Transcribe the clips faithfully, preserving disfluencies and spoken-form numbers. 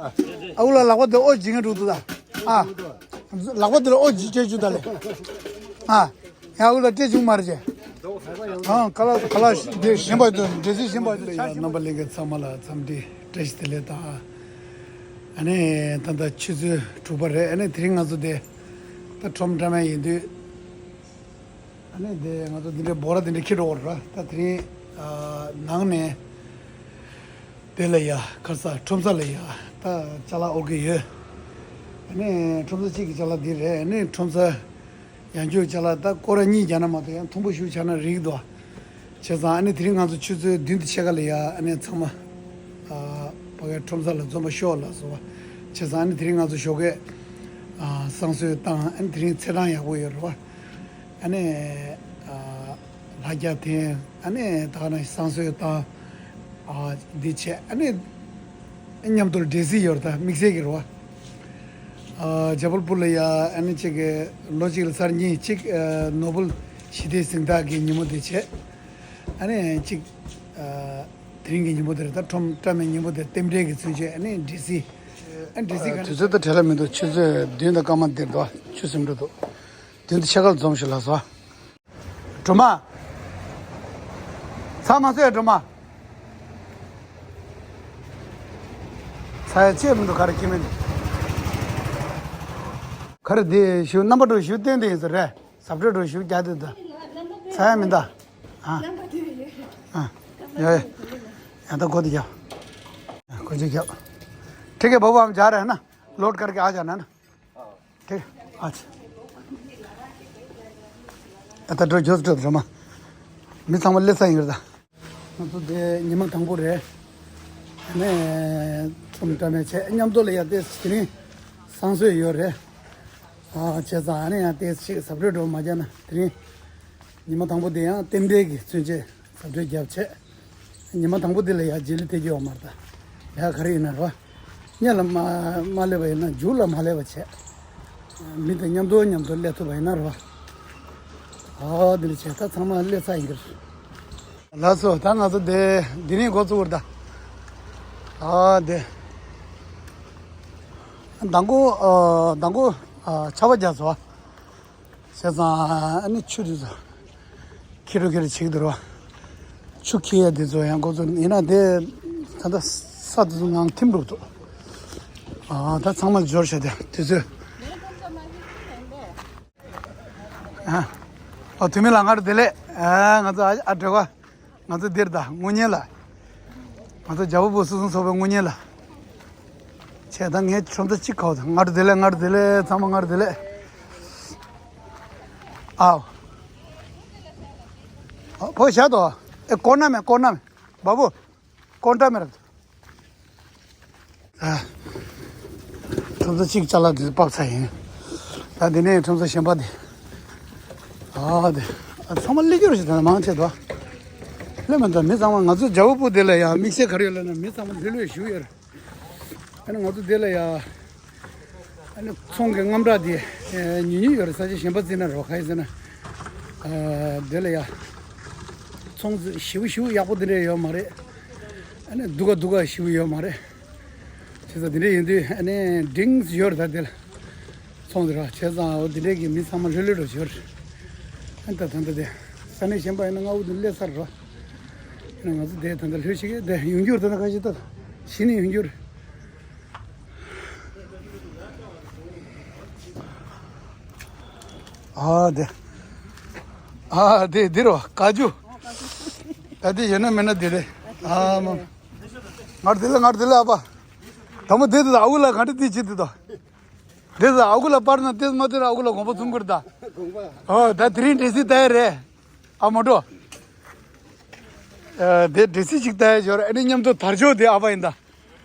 ཨ་ཁུ་ལགས་ལག་པ་དེ་ཨོ་ཇི་ངན་འགྲོ་འདུག་ད། ཨ། ལག་པ་དེ་ལ་ཨོ་ཇི་སྤྲད་བཅུག་ད་ལེ། ཨ། ཡ་ཨ་ཁུ་ལགས་སྤྲད་བཅུག་མ་རེད་ཅེ། ཨ་ཁ་ལག་ཁ་ལག་དེ་ཞིམ་པ་འདུག་འདྲེ་སྲིན་ཞིམ་པ་འདུག་རྣམ་པ་ལྷན་རྒྱས་ཚང་མ་ལ་འཚམས་འདྲི་བཀྲ་ཤིས་བདེ་ལེགས་དང་། ཨ་ནི་ད་ལྟ་ཆུ་ཚོད་དྲུག་པ་རེད། ཨ་ནི་དེ་རིང་ང་ཚོ་དེ་ད་ཁྲོམ་འགྲམ་ཡ་ཡིན་དུས། ཨ་ནི་དེ་ང་ཚོ་འདི་འདྲའི་འབོ་ར་འདི་འདྲ་འཁྱེར་འགྲོ་བར་ད་དེ་རིང་ཨ་ནང་ནས་དེ་ལ་ཡ་ཁ་ས་ཁྲོམ་ས་ལ་ཡ་ད་ཅ་ལག་འོ་གི་ཡོད། ཨ་ནི་ཁྲོམ་ས་གཅིག་གི་ཅ་ལག་འདི་རེད། ཨ་ནི་ཁྲོམ་ས་ཡང་ཁྱོད་ཅ་ལག་ད་སྐོར་ར་གཉིས་རྒྱག་ན་མ་གཏོགས་ཡང་མཐོན་པོ་ཞིག་ཆགས་ན་རིག་འདུག་བྱས་ཙང་ཨ་ནི་དེ་རིང་ང་ཚོ་ཆུ་ཚོད་བདུན་དང་ཕྱེད་ཀ་ལ་ཡ་ཨ་ནི་ཚང་མ་ཨ་ཕ་གའི་ཁྲོམ་ས་ལ་འཛོམས་པ་ཤོག་ལ་སོ། བྱས་ཙང་ཨ་ནི་དེ་རིང་ང་ཚོ་ཞོགས་ཀས་ཨ་བསང་གསོལ་བཏང་། ཨ་ནི་དེ་རིང་ཚེས་གྲངས་ཡག་པོ་ཡོད་རེད་བ། ཨ་ནི་ཨ་ལྷ་རྒྱ་འཐེན། ཨ་ནི་ད་ག་ན་བསང་གསོལ་བཏང་། ཨ་འདི་བྱས། ཨ་ནི་མཉམ་དུ་འདྲེ་སྲིན་ཡོད་རེད་ད། དམིགས་བསལ་གྱི་རེད་བ། ཨ་ཇ་པལ་པུར་ལ་ཡ་ཨ་ནི་གཅིག་གི་ལོ་གཅིག་ལ་ཚར་གཉིས་གཅིག་ཨ་ནོ་བེལ་ཞི་བདེའི་གཟེངས་རྟགས་ཀྱི་ཉིན་མོ་དེ་བྱས། ཨ་ནི་གཅིག་ཨ་དེ་རིང་གི་ཉིན་མོ་དེ་རེད་ད། ཁྲོམ་བཀྲ་མའི་ཉིན་མོ་དེ་རྟེན་འབྲེལ་གྱི་མཚོན་བྱེད། ཨ་ནི་འདྲེ་སྲིན། ཨ་འདྲེ་སྲིན་ག་དུས་ཚོད་ད་བྲེལ་ལ་མི་འདུག་ཆུ་ཚོད་བདུན་དང་སྐར་མ་འདིར་འདུག་ཆུ་སིམ་འགྲོ་འདུག་བདུན་དང་ཕྱེད་ཀ་ལ་འཛོམས་ཤིག་ལགས་སོ། སྒྲོལ་མ། ཚྭ་མ་ཟོས་ཡ་སྒྲོལ་མ། ཚྭ་ཡ་ཅི་ཡང་མི་འདུག་ག་རེ་ཁྱི་མིན། ག་རེ་འདི་ཞུ་རྣམ་པ་འགྲོ་ཞུ་བསྟན་དེ་ཡིན་ས་རེད། ཟབ་སྤྲོད་འགྲོ་ཞུ་རྒྱག་དེ་འདུག་ཚྭ་ཡ་མི་འདུག་ཨ། ཨ། ཡ་ཡ། ཡ་ད་གོ་དེ་རྒྱབ། གོ་ཅི་རྒྱབ། ठीक है बाबू, हम जा रहे हैं ना। लोड करके आ जाना ना। ठीक है। अच्छा। ད་ལྟ་འགྲོ་རྒྱུ་འགྲོ་འགྲོ་མ། མི་ཚང་མ་སླེབས་ས་ཡིན་གྱི་རེད་ད། ང་ཚོ་དེ་ཉི་མ་དང་པོ་རེད། ཨ་ནི་ཁྲོམ་བཀྲ་མའི་ཆེད་མཉམ་དུ་ལ་ཡ་ཏེ་དེ་རིང་བསང་གསོལ་ཡོད་རེད། ཨ་བྱས་ཙང་ཨ་ནི་ཡང་ཏེ་ཞིག་ཟབ་སྤྲོད་འགྲོ་མ་བརྒྱབ་ན་དེ་རིང་ཉི་མ་དང་པོ་དེ་ཡང་རྟེན་འབྲེལ་གྱི་མཚོན་བྱེད་ཟབ་སྤྲོད་བརྒྱབ་བྱས། ཉི་མ་དང་པོ་འདི་ལ་ཡ་རྗེས་ལུས་ཐེབས་ཀྱི་ཡོད་མ་རེད་ད། ཡ་ག་རེ་ཡིན་ན་རོ། གཉེན་ལ་མ་མ་སླེབས་པ་ཡིན་ན་རྒྱུགས་ལ་མ་སླེབས་པ་བྱས། མི་དང་མཉམ་དུ་མཉམ་དུ་སླེབས་ཐུབ་པ་ཡིན་ན་རོ། ཨོ་འདི་འདྲ་བྱས་ད་ཚང་མ་སླེབས་ས་ཡིན་གྱི་རེད། ལགས་སོ། ད་ང་ཚོ་འདི་འདི་ནས་འགོ་བཙུགས་པ་རེད་ད། ཨ་འདི། མདང་དགོང་ཨ་མདང་དགོང་ཨ་ཆར་པ་བརྒྱབ་སོང་། བྱས་ཙང་ཨ་ནི་ཆུ་དེ་ཚོ་ཁྱེར་རོ་ཁྱེར་རོ་བྱེད་ཀྱི་འདུག་རོ། ཆུ་ཁྱེར་ཡ་དེ་ཚོ་ཡང་འགོ་ཚུགས་ཡིན་ན་དེ་ད་ལྟ་ས་དེ་ཚོ་ནང་ཐིམ་འགྲོ་འདུག་ཨ་ད་ཚང་མ་འབྱོར་བྱས་ཏེ་དུས་ཚོད། ཨ་ཨ་དུ་མི་ལ་ང་རུ་བདེ་ལེགས། ཨ་ང་ཚོ་ཨ་ཨ་བྲེ་བ། ང་ཚོ་འདིར་ད་དངུལ་གཉེར་ལ། ང་ཚོ་རྒྱ་བོ་བུ་སུ་སུང་ཚོགས་པའི་དངུལ་གཉེར་ལ། ཆེ་ད་ངས་ཁྲོམ་ས་གཅིག་ཁའོ་ད། ང་རུ་བདེ་ལེགས། ང་རུ་བདེ་ལེགས། ཚང་མ་ང་རུ་བདེ་ལེགས། ཨའོ། ཨ་ཕོ་བཞག་དོ། ཨེ་ཀོ་ན་མེ་ཀོ་ན་མེ། བ་བུ། ཀོན་ཏྲ་མེ་ར། ཨ། ཁྲོམ་ས་གཅིག་ཅ་ལག་འདི་ཕབ་ཚར་ཡིན། ད་འདི་ནས་ཁྲོམ་ས་གཞན་པ་འདི། ཨ་འདི། ཨ་ཚང་མ་སླེབས་ཀྱི་རེད་ཞེ་ད་མང་ཆེ་དོ། སླེབས་མ་ད་མི་ཚང་མ་ང་ཚོ་རྒྱ་བོ་སྤུ་འདི་ལ་ཡང་དམིགས་བསལ་ག་རེ་ཡོད་ལབ་ན་མི་ཚང་མ་ལྷོད་ལྷོད་བཞུགས་ཡོད་རེད། ཨ་ནི་ང་ཚོ་འདི་ལ་ཡང་། ཨ་ནི་ཚོང་གི་དངངས་སྐྲག་དེ་ཉུང་ཉུང་ཡོད་རེད། ས་ཆ་གཞན་པ་བརྩིས་ན་རོ་ཁ་ཡི་ཟེར་ན། ཨ་དེ་ལ་ཡ། ཚོང་ཞེ་པོ་ཞེ་པོ་ཡག་པོ་དེ་འདྲ་ཡོད་མ་རེད། ཨ་ནི་སྡུག་ག་སྡུག་ག་ཞེ་པོ་ཡོད་མ་རེད། བྱས་ཙང་དེ་འདྲ་ཡིན་དུས་ཨ་ནི་འབྲིང་ཡོད་རེད་ད་དེ་ལ། ཚོང་དེ་ར་བྱས་ཙང་འོ་དེ་འདྲ་གི་མི་ཚང་མ་ལྷོད་ལྷོད་འགྲོ་བྱོས་རེད། ཨ་ནི་ད་ད་ལྟ་དེ་ས་གནས་གཞན་པ་ཡིན་ན་སྔ་བོ་དེ་སླེབས་ཚར་རོ། ཨ་ནི་ང་ཚོ་དེ་ད་ལྟ་ལྷོད་ཤིག་གི་དེ་ཡོང་རྒྱུ་རེད། ད་ལྟ་ཁ་ཤས་ད་གཞི་ནས་ཡོང་རྒྱུ་རེད། ཨ་དེ། ཨ་དེ་འདི་རོ་ཀ་ཅུ། ད་དེ་ཡོད་ན་མེད་ན་དེ་རེད། ཨ་མ། ངར་དེ་ལ་ངར་དེ་ལ་ཨ་ཕ། དང་པོ་དེ་དེ་ཨ་ཁུ་ལ་ག་འདྲ་དེ་བྱེད་དེ་དོ། དེ་དེ་ཨ་ཁུ་ལ་པར་ན་དེ་མ་དེ་ར་ཨ་ཁུ་ལ་དགོངས་པ་ཚོམ་གི་རེད་ད། ཨོ་ད་དེ་རིང་འདྲེ་སྲིན་ལྟ་ཡ་རེད། ཨ་མ་འགྲོ། ཨ་དེ་འདྲེ་སྲིན་ཅིག་ལྟ་ཡ་ཞོར་ཨ་ནི་མཉམ་དུ་དར་ལྕོག་དེ་ཨ་ཕ་ཡིན་ད།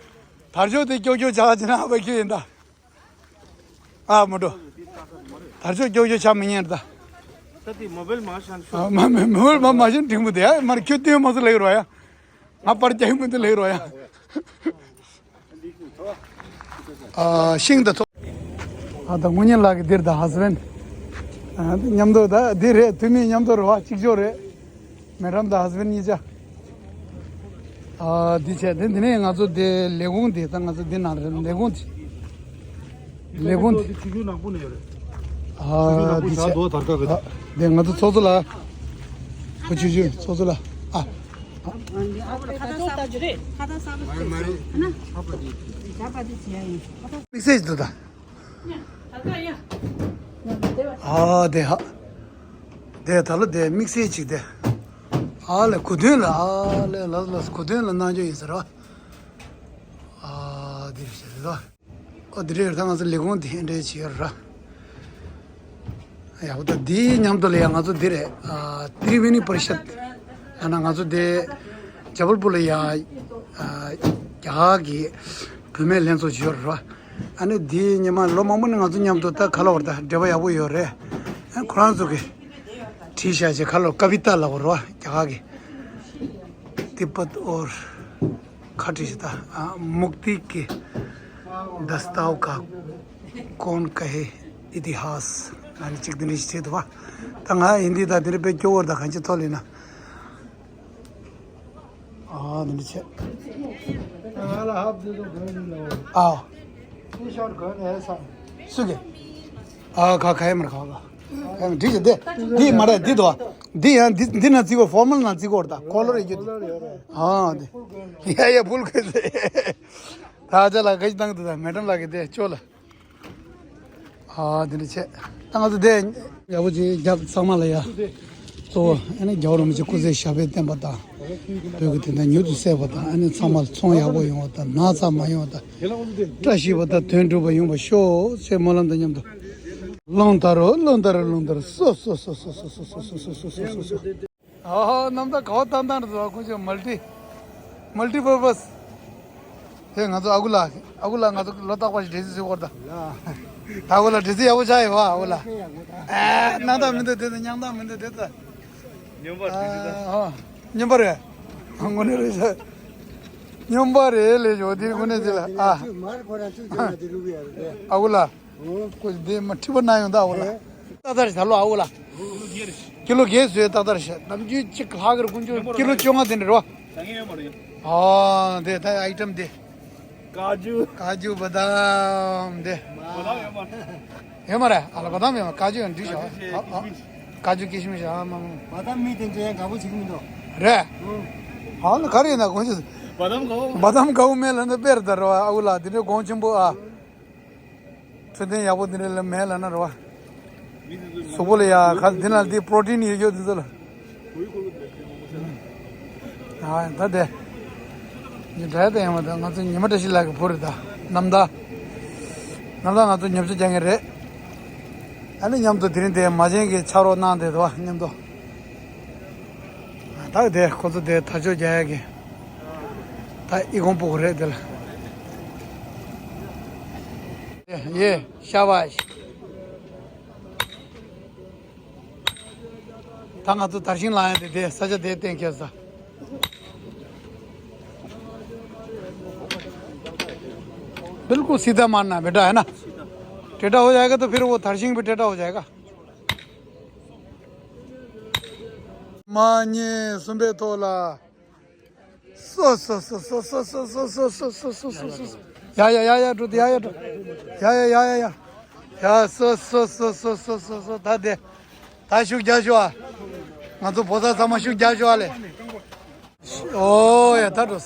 དར་ལྕོག་དེ་ཀྱོག་ཀྱོག་བྱ་བ་བྱེད་ན་ཨ་ཕ་ཁྱོད་ཡིན་ད། ཨ་མ་འགྲོ། དར་ལྕོག་ཀྱོག་ཀྱོག་བྱ་མི་ཉན་ད། ད་དེ་མོ་བེལ་མ་ཤང་ཤོ། ཨ་མ་མ་མོ་བེལ་མ་མ་ཤང་འགྲིག་མོ་དེ་ཨ་མར་ཁྱོད་སྟོན་མ་སུ་ལེགས་རོ་ཡ། ང་པར་རྒྱག་མི་འདུག་ལེགས་རོ་ཡ། ཨ་ཤིང་ད་ཐོ། ཨ་ད་དངུལ་གཉེར་ལགས་ཀྱི་འདིར་ད་ཧ་སི་བན། ཨ་མཉམ་དུ་ད་འདི་རེད། དུ་མི་མཉམ་དུ་རོ་བ་གཅིག་ལྕོགས་རེད། མེ་ཌམ་དང་ཧ་སི་བན་གཉིས་ཆ། ཨ་འདི་བྱས་དེ་འདི་ནས་ང་ཚོ་དེ་ལས་ཁུངས་དེ་ད་ང་ཚོ་འདི་ནང་རེད། ལས་ཁུངས་དེ་ལས་ཁུངས་དེ། ཆུ་ཆུ་ནག་པོ་ནས་ཡོད་རེད། ཨ་འདི་བྱས་དེ་ང་ཚོ་ཚོགས་གཙོ་ལགས། ཁོ་ཆུ་ཆུ་ཚོགས་གཙོ་ལགས། ཨ། དམིགས་བསལ་ཞིག་འདུག་ད། ཨ་དེ་ཧ། དེ་ད་ལོ་དེ་དམིགས་བསལ་ཅིག་དེ། ཨ་ལེ་གོ་དོན་ལ་ཨ་ལེ་ལ་ལ་གོ་དོན་ལ་གནང་རྒྱུ་ཡིན་ཟེར་བ། ཨ་དེ་རེད་ཟེར་བ། ཨོ་དེ་རེད། ད་ང་ཚོ་ལས་ཁུངས་དེ་འདྲས་བྱེད་ཡོད་ར། ཡག་པོ་ད་དེའི་མཉམ་དུ་ལ་ཡང་ང་ཚོ་འདི་རེད། ཨ་ཏི་རི་ཝི་ནི་པ་རི་ཤད། ཡང་ན་ང་ཚོ་དེ་ཇ་བལ་པུར་ལ་ཡང་ཨ་རྒྱ་གར་གྱི་བུད་མེད་ལྷན་ཚོགས་བྱེད་ཡོད་ར། ཨ་ནི་དེའི་ཉི་མ་ལོ་མང་པོ་ནས་ང་ཚོ་མཉམ་དུ་ད་ག་ལ་བར་ད་འབྲེལ་བ་ཡག་པོ་ཡོད་རེད། ཨ་ཁོ་རང་ཚོ་གི་བྲིས་བཞག་ཅེས་ག་ལ་ཀ་བི་ཏཱ་ལ་བར་བ་རྒྱ་གར་གྱི། དི་པད་ཨོར། ཁ་བྲིས་ཤིག་ད། ཨ་མུག་ཏི་ཀི་དསྟའོ་ཀ་ཀོན་ཀ་ཧེ་ཨི་ཏི་ཧཱས། ཨ་ནི་གཅིག་འདི་འདྲ་ཞིག་བྲིས་འདུག་བ། ད་ང་ཧིན་དི་དང་འདི་འདྲ་དཔེ་སྐྱོ་བོར་དང་གང་ཅི་ཐོག་ལེན་ན། ཨ་འདི་འདྲ་བྱས། ཨ། སུ་གི་ཨ་ཁ་ཁ་ཡ་མར་ཁ་ཁ་ཁ་ཡ་མར་འགྲིག་ཅེ་དེ། འདི་མ་རེད་འདི་དོ། འདི་ཡང་འདི་འདི་ན་བརྩི་གོ་ཧྥོར་མལ་ན་བརྩི་གོ་ར་ད་ཁོ་ལོ་རེ་རྒྱུ་དེ། ཨ་འདི། ཡ་ཡ་ཕུལ་ཁོས་ཟེར། ད་ཅ་ལག་ག་ཅི་བཏང་འདུག་ད་མེ་ཌམ་ལགས་ཀྱི་དེ་ཅོ་ལ། ཨ་འདི་འདྲ་བྱས། ད་ང་ཚོ་དེ་ཡག་པོ་ཅིག་རྒྱབ་ཚང་མ་ལ་ཡ། གཙོ་བོ་ཨ་ནི་རྒྱལ་བ་རིན་པོ་ཆེ་སྐུ་ཚེ་ཞབས་པད་བརྟན་པ་དང་། བོད་ཀྱི་དོན་དག་མྱུར་དུ་གསལ་བ་དང་། ཨ་ནི་ཚང་མ་ཚོང་ཡག་པོ་ཡོང་བ་དང་། ན་ཚ་མ་ཡོང་བ་དང་། བཀྲ་ཤིས་པ་དང་དོན་འགྲུབ་པ་ཡོང་བ་ཤོག་ཅེས་སྨོན་ལམ་དང་མཉམ་དུ། རླུང་དར་རོ་རླུང་དར་རོ་རླུང་དར་སོ་སོ། ཨ་ཧ་རྣམ་ཐར་ག་བ་ཏན་ཏན་རེད་ཟེར་བ་ཁོང་ཚོས་མལ་ཊི། མལ་ཊི་པར་པས། དེ་ང་ཚོ་ཨ་ཁུ་ལགས། ཨ་ཁུ་ལགས་ང་ཚོ་ལོ་རྟག་པར་ཞིག་འདྲེ་སི་བཟོས་སྐོར་དང་། ད་ཨ་ཁུ་ལགས་འདྲེ་སི་ཡག་པོ་ཆགས་ཡོད་བ་ཨ་ཁུ་ལགས། ཨ་རྣམ་ཐར་མི་འདུག་དེ་ཚོ་མཉམ་ཐར་མི་འདུག་དེ་ཚོ། སྨྱོན་པ་འདྲེ་སི་ད། ཨ་ཧ། སྨྱོན་པ་རེད། དངོས་གནས་རེད་ཤག་སྨྱོན་པ་རེད་ལས་ཞོ་དེ་དངོས་གནས་དེ་ལ་ཨ། མར་ཁོ་རང་ཚུགས་ཀྱང་ང་དེ་རུ་བི་ཡ་རུ་དེ། ཨ་ཁུ་ལགས། ཁོ་འདི་མ་ཁྲི་པ་ན་ཡོང་ད་ཨ་ཁུ་ལགས། ཏག་ཏག་རེད་ད་ལོ་ཨ་ཁུ་ལགས། ཀི་ལོ་བརྒྱད་བཟོས་ཏག་ཏག་རེད་ཤག་ནམ་རྒྱུན་གཅིག་ལྷག་གི་རེད་དཀོན་མཆོག་ཀི་ལོ་བཅོ་ལྔ་དེ་འདྲ་རེད་བ། ཨ་དེ་ད་ཨའི་ཊམ་དེ། ཀ་ཇུ། ཀ་ཇུ་བ་དམ་དེ། བ་དམ་ཡོད་མ་རེད། ཡོད་མ་རེད། ཨ་ལ་བ་དམ་ཡོད་མ་རེད། ཀ་ཇུ་ཡང་འདྲི་ཤག་ཀ་ཇུ་ཨ། ཨ། ཀ་ཇུ་ཀི་ཤི་མི་ཤག་ཨ་མ་མ། བ་དམ་མི་དེ་ཚོ་ཡང་དགའ་པོ་བྱེད་ཀྱི་མི་འདུག་རེད། ཨ་ལ་ག་རེ་ཡིན་ན་དཀོན་མཆོག་བ་དམ་དགའ་པོ། བ་དམ་དགའ་པོ་མེད་ལ་ན་དཔེར་ད་རེད་བ་ཨ་ཁུ་ལགས་དེ་འདྲའི་དགོངས་ཆེན་པོ་ཨ། འཕྲོད་བསྟེན་ཡག་པོ་འདི་འདྲ་ལ་མེད་ལབ་ན་རེད་བ། གཟུགས་པོ་ལ་ཡ་ག་འདི་ན་འདི་པྲོ་ཊིན་ཡོད་ཡོད་འདི་ཚོ་ལ། ཨ་ད་དེ། ཉི་དྲ་དེ་ཡང་མ་ད་ང་ཚོ་ཉི་མ་བཀྲ་ཤིས་ལགས་ཀྱི་བུ་རེད་ད། ནམ་ཟླ། ནམ་ཟླ་ང་ཚོ་ཉམས་ཆག་རྒྱག་མཁན་རེད། ཨ་ནི་མཉམ་དུ་དེ་རིང་དེ་མ་བྱན་གྱི་ཕྱག་རོགས་གནང་བསྡད་འདུག་བ་མཉམ་དུ། ད་དེ་ཁོ་ཚོ་དེ་དར་ལྕོག་རྒྱག་ཡག་གི་ད་ཨི་ཁུང་སྤོ་གི་རེད་དེ་ལ། ཡེ་ཤ་བ་ཤ། ད་ང་ཚོ་དར་ཤིང་ལངས་ཡག་དེ་དེ་ས་ཆ་དེ་གཏན་འཁེལ་ས། बिल्कुल सीधा मारना बेटा, है ना? टेढ़ा हो जाएगा तो फिर वो दर्शिंग भी टेढ़ा हो जाएगा। མ་ཉེས་གསུམ་པའི་ཐོག་ལ། སོ་སོ། ཡ་ཡ་ཡ་ཡ་འགྲོ་དེ་ཡ་ཡ་འགྲོ། ཡ་ཡ་ཡ་ཡ་ཡ། ཡ་སོ་སོ། ད་དེ། ད་ཤུགས་རྒྱག་ཤོག་ཨ། ང་ཚོ་བོད་ས་ཚང་མ་ཤུགས་རྒྱག་ཤོག་ཨ་ལེ། ཨོ་ཡ་ད་འགྲོ།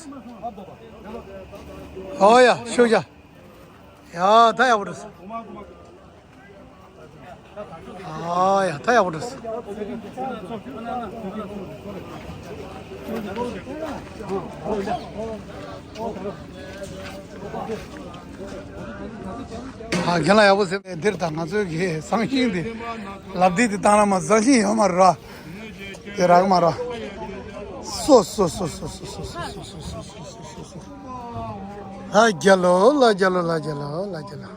ཨོ་ཡ་ཤུགས་རྒྱག་ཡ་ད་ཡག་པོ་འགྲོ། ཨ་ཡ་ད་ཡག་པོ་འགྲོ། ཨ་རྒན་ལགས་ཡག་པོ་ཟེར་འདིར་ད་ང་ཚོའི་གི་བཟང་ཤིང་འདི་ལབ་འདི་འདི་བཏང་ན་མ་བཟང་ཤིང་ཡོད་མ་རེད་ར། དེ་རག་མ་རེད། སོ་སོ། ལ་རྒྱ་ལོ་ལ་རྒྱ་ལོ་ལ་རྒྱ་ལོ་ལ་རྒྱ་ལོ།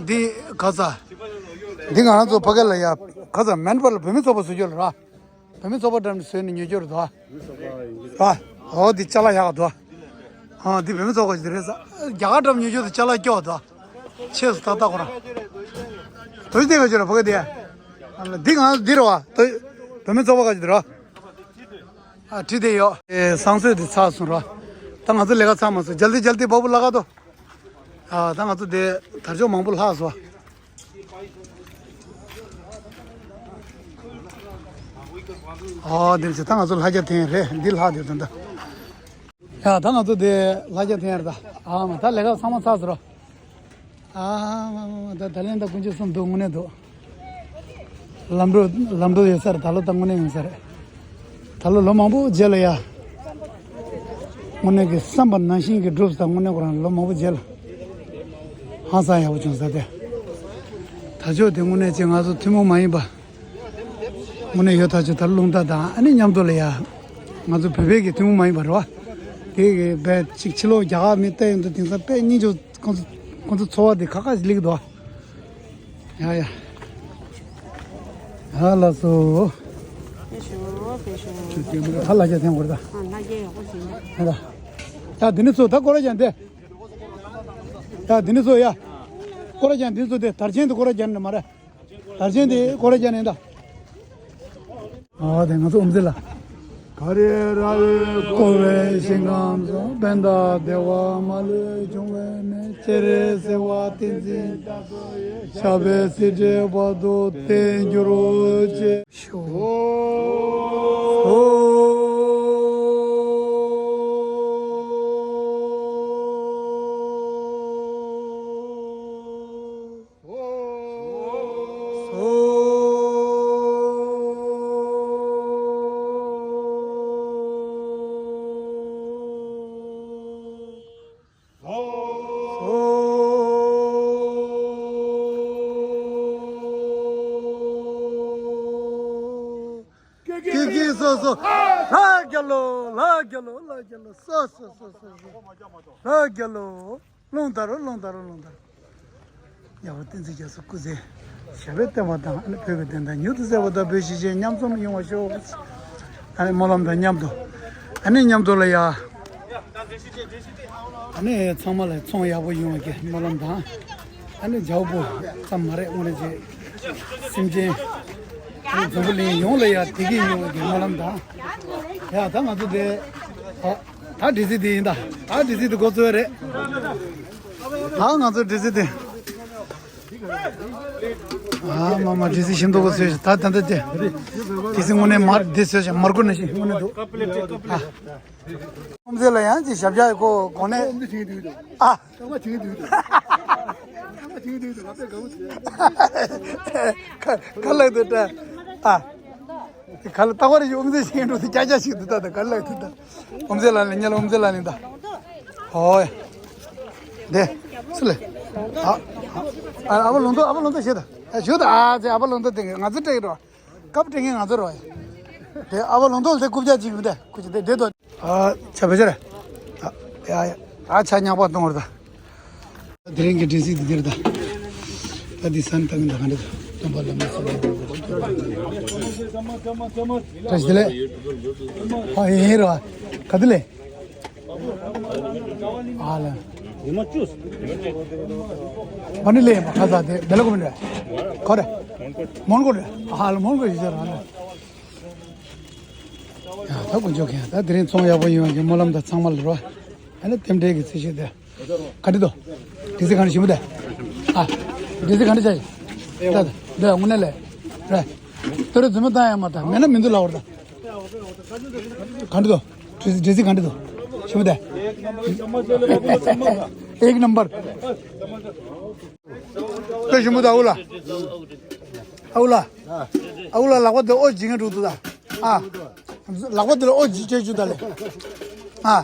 འདི་ག་ས། འདི་ང་རང་ཚོ་ཕ་གི་ལ་ཡ་ག་ས་མེན་པར་ལ་བོད་མི་ཚོགས་པ་བཟོ་རྒྱུ་ལ་ར། བོད་མི་ཚོགས་པ་འགྲམ་ནས་བཟོས་ནས་ཉོ་རྒྱུ་རེད་དོ། ར། འོ་འདི་ཅ་ལག་ཡག་ག་དོ། ཨ་འདི་བོད་མི་ཚོགས་པ་ཞིག་རེད་ས། རྒྱ་གར་འགྲམ་ཉོ་རྒྱུ་དེ་ཅ་ལག་སྐྱོ་དོ། ཆེས་སུ་ཏག་ཏག་ཁོ་རང་། དོ་ཞིག་དེ་ག་ཅི་ར་ཕ་གི་དེ། འདི་ང་འདི་རེད་བ། བོད་མི་ཚོགས་པ་ག་ཅི་དེ་ར། ཨ་བྲིས་བསྡད་ཡོད། ཨེ་བསང་གསོལ་དེ་ཚར་སོང་ར། ད་ང་ཚོ་ལས་ཀ་ཚར་མ་སོང་། རྒྱལ་དེ་རྒྱལ་དེ་བ་བུ་ལ་ཁ་དོ། ཨ་ད་ང་ཚོ་དེ་དར་ལྕོག་མང་པོ་ལྷག་སོང་། ཨ་དེ་ཚེ་ད་ང་ཚོ་ལྷ་རྒྱ་འཐེན་རེད། འདི་ལྷག་དེ་དོན་ད། ཡ་ད་ང་ཚོ་དེ་ལྷ་རྒྱ་འཐེན་རེད་ད། ཨ་མ་ད་ལས་ཀ་ཚང་མ་ཚར་སོང་ར། ཨ་མ་མ་མ་ད་ད་ལན་ད་དཀོན་མཆོག་གསུམ་འདུག་དངོས་གནས་འདུག་ལམ་འགྲོ་ལམ་འགྲོ་ཡོད་ས་རེད། ད་ལོ་ད་དངོས་གནས་ཡོང་ས་རེད། ད་ལོ་ལོ་མང་པོ་རྗེས་ལ་ཡ། དངོས་གནས་ཀྱི་བསམ་པ་ནང་བཞིན་གྱི་འགྲུབ་ས་དངོས་གནས་ཁོ་རང་ལོ་མང་པོ་རྗེས་ལ། ཧང་སང་ཡག་པོ་བྱུང་ས་དེ། ད་ཆོག་དེ་དངོས་གནས་ཅིག་ང་ཚོ་ཐུན་མོང་མ་ཡིན་པ། དངོས་གནས་ཡོད་ཐག་ཆོད། ད་རླུང་རྟ་དང་ཨ་ནི་མཉམ་དུ་ལ་ཡ། ང་ཚོ་བོད་པའི་གི་ཐུན་མོང་མ་ཡིན་པ་རེད་བ། དེ་གི་བས་ཅིག་ཕྱི་ལོགས་རྒྱ་གར་མི་ལྟ་ཡོང་དུས་དེང་སང་དཔེ་སྙིང་རྗེ། ཁོང་ཚོ་ཁོང་ཚོ་འཚོ་བ་དེ་ཁག་ཁག་ཅིག་སླེབས་འདུག་ཡ་ཡ། ཡ་ལགས་སོ། ཕེབས་ཤོག་ཕེབས་ཤོག་ད་ལ་རྒྱ་ཐེངས་བར་ད། ཨ་ལ་རྒྱ་ཡག་པོ་ཞིག་འདུག་ཡ་ད། ཡ་འདི་ནི་ཚོ་ད་སྐོར་ར་ཀྱང་དེ། ཡ་འདི་ནི་ཚོ་ཡ། སྐོར་ར་ཀྱང་འདི་ཚོ་དེ་དར་ཆེན་དུ་སྐོར་ར་ཀྱང་ནི་མ་རེད། དར་ཆེན་དེ་སྐོར་ར་ཀྱང་ནི་ད། ཨོ་དེ་ང་ཚོ་ཨོམ་ཟི་ལ། ག་རེ་ར་བའི་བསྐོར་བའི་ཞིང་ཁམས་སུ། བན་དྷ་བདེ་བ་མ་ལུས་འབྱུང་བའི་གནས། སྤྱན་རས་གཟིགས་དབང་བསྟན་འཛིན་རྒྱ་མཚོ་ཡི། ཞབས་པད་སྲིད་མཐའི་བར་དུ་བརྟན་གྱུར་ཅིག་ཀི་ཀི་སོ་སོ། ལྷ་རྒྱལ་ལོ། ལྷ་རྒྱལ་ལོ། ལྷ་རྒྱལ་ལོ། སོ་སོ་སོ་སོ་སོ། ལྷ་རྒྱལ་ལོ། རླུང་དར་རླུང་དར་རླུང་དར། རྒྱལ་བ་བསྟན་འཛིན་རྒྱ་མཚོ་སྐུ་ཚེ་ཞབས་པད་བརྟན་པ་དང་། ཨ་ནི་བོད་ཀྱི་བདེན་མཐའ་མྱུར་དུ་གསལ་བ་དང་། བོད་གཞིས་བྱེས་མཉམ་འཛོམས་ཡོང་བར་ཤོག་ཨ་ནི་སྨོན་ལམ་དང་མཉམ་དུ། ཨ་ནི་མཉམ་དུ་ལ་ཡ། ཨ་ནི་ཚང་མ་ལ་ཚོང་ཡག་པོ་ཡོང་བའི་སྨོན་ལམ་དང་། ཨ་ནི་རྒྱལ་པོ་ཙམ་མ་རེད། དངོས་གནས་ཅིག་སེམས་ཅན། ཨ་ནི་འཛམ་བུ་གླིང་ཡོངས་ལ་ཡ་བདེ་སྐྱིད་ཡོང་བའི་སྨོན་ལམ་དང་། ཡ་ད་ང་ཚོ་དེ། ཨ། ད་སྒྲིག་གཞི་དེ་ཡིན་ད། ད་སྒྲིག་གཞི་དེ་འགོ་ཚུགས་རེད། ད་ང་ཚོ་སྒྲིག་གཞི་དེ། ཨ་མ་མ་སྒྲིག་གཞི་ཞིམ་མདོག་གོ་བཟོས་ཤིག་ད་ད་ད་དེ། སྒྲིག་གཞི་དངོས་གནས་མར་འདི་བཟོས་ཤིག་མར་ཁུ་ན་ཞིག་དངོས་གནས་འདུག་ཨ། ཁོང་ཚོ་ལ་ཡང་ཅིག་ཞབས་ཞབས་ཁོ་གོ་ནས། ཨ། ཁ་ཁ་ལག་ཏུ་ད། ཨ། དེ་ག་ལ་ལྟ་བ་རེ་ཞིག་ཨོམ་ཟེ་ཞིག་འགྲོ་དེ་རྒྱ་རྒྱ་ཞིག་འདུག་ད་དེ་ག་ལ་ལྟ་ད། ཨོམ་ཟེ་ལ་ནི་ཉལ་ཨོམ་ཟེ་ལ་ནི་ད། ཧོ་ཡ། དེ། སུ་ལེ། ཨ། ཨ་བ་ལོང་དོ་ཨ་བ་ལོང་དོ་ཞེ་ད། ཨ་ཞུ་ད་ཨ་ཙེ་ཨ་བ་ལོང་དོ་དེ་ང་ཚོ་སྤྲད་ཀྱི་རོ། སྐབས་སྤྲད་མཁན་ང་ཚོ་རོ། དེ་ཨ་བ་ལོང་དོ་དེ་རྐུབ་བཀྱག་ཅིག་མི་དེ་ཁུ་ཅི་དེ་དེ་དོ། ཨ་ཆ་བེ་ཆ་རེ། ཨ་ཡ་ཡ། ཨ་ཆ་ཉག་པ་གཏོང་བར་ད། དེ་རིང་གི་སྒྲིག་གཞི་འདི་འདིར་ད། ད་འདི་ས་ནི་ད་གིན་ད་ག་འདྲ་ད། སྟོན་པ་བླ་མའི་ཚོགས་ལ་འགྲོ་དགོས་པ་སྐྱོབ་པ་དང་། བཀྲ་ཤིས་བདེ་ལེགས། ཨ་ཡིན་ར། ག་དུས་ལས། ཨ་ལ། ཉི་མ་བཅུ། མ་ཎི་ལས་མ་ཁ་ས་དེ་བེ་ལ་ཀོ་མི་འདྲ། ག་རེ། མོན་གོ་འདྲ། ཨ་ལ་མོན་གོ་ཡིན་ཟེར་ར་ལ། ཡ་ད་དཀོན་མཆོག་མཁྱེན། ད་དེ་རིང་ཚོང་ཡག་པོ་ཡོང་གི་སྨོན་ལམ་དང་ཚང་མ་ལ་རོ། ཨ་ནི་རྟེན་འབྲེལ་གྱི་ཚེ་ཤོད་དེ། ག་འདྲི་དོ། སྒྲིག་གཞི་ག་འདྲི་ཞིམ་པོ་དེ། ཨ། སྒྲིག་གཞི་ག་འདྲི་བྱ་ཡི། ད་ད་འདི་ལ་དངོས་གནས་ལས། རེད། ཏོ་རེ་རྫུན་མ་བཏང་ཡ་མ་ད་མེད་ན་མི་འདུག་ལ་བར་ད། ག་འདྲི་དོ། སྒྲིག་གཞི་སྒྲིག་གཞི་ག་འདྲི་དོ། ཞིམ་པོ་དེ། ཨེག་ནམ་བར། ལྟོས་ཞིམ་པོ་ད་ཨུ་ལ། ཨུ་ལ། ཨུ་ལ་ལག་པ་དེ་ཨོ་ཇི་ངན་འགྲོ་འདུག་ད། ཨ། ལག་པ་དེ་ལ་ཨོ་ཇི་ཅེ་ཅུ་ད་ལེ། ཨ།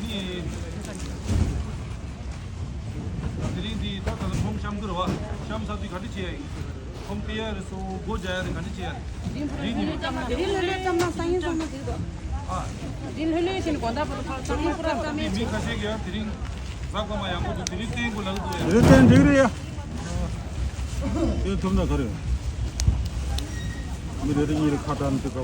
ནི། དེ་རིང་འདི་ད་ད་ལྟ་ཁོང་གཤམ་དུ་རེད་བ། གཤམ་ས་དུས་ག་འདྲ་བྱེད་ཡ་ཡིན། ཁོང་སྟེར་ཡ་རེད་སོ་སྒོ་རྒྱག་ཡ་རེད་ག་འདྲ་བྱེད་ཡ་རེད། རིང་ནི། འདི་ལྷོད་ལྷོད་བཏང་ན་སང་ཉིན་སང་ཉིན་འགྲིག་གོ། ཨ། འདི་ལྷོད་ལྷོད་བྱས་ནས་དགོང་དག་བར་དུ་ཕར་གཙང་མ་པུ་ར་རྩ་མེད་བྱེད། མི་ཁ་ཤས་ཀྱིས་ཡང་དེ་རིང་གཟའ་སྐར་མ་ཡག་པོ་འདུག་དེ་རིང་བསྟན་དགོས་ལབ་འདུག་ཡ། རེད་བསྟན་འགྲིག་རེད་ཡ། དེ་ཐུབ་ན་ག་རེ། མི་རེ་རེ་གཉིས་རེ་ཁ་བྲལ་ནས་དེ་ག།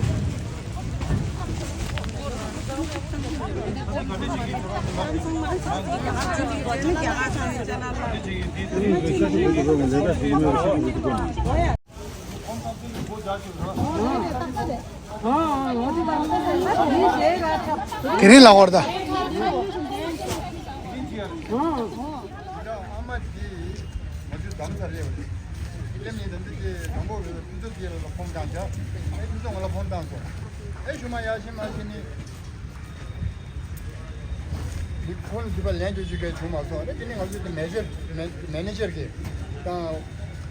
དེ་རིང་ལ་བར་ད། ཨ་མ་དེ་ང་ཚོའི་འདམ་ས་རེད་བ། ལེམ་ཡིན་དམ་དེ་དེ་དང་པོ་རེད། ཕུན་ཚོགས་དེ་ལ་ཕོན་བཏང་བྱ། ཨེ་ཕུན་ཚོགས་ང་ལ་ཕོན་བཏང་སོང་། ཨེ་ཞུ་མ་ཡག་ཤི་མ་ཤི་ནི། འདི་ཁོང་འདི་པ་ལན་རྒྱག་རྒྱུ་གལ་བྱུང་མ་སོང་རེད། དེ་ནི་ང་ཚོ་དེ་མེ་ནེ་ཇར་མེ་ནེ་ཇར་གྱིས་དང་།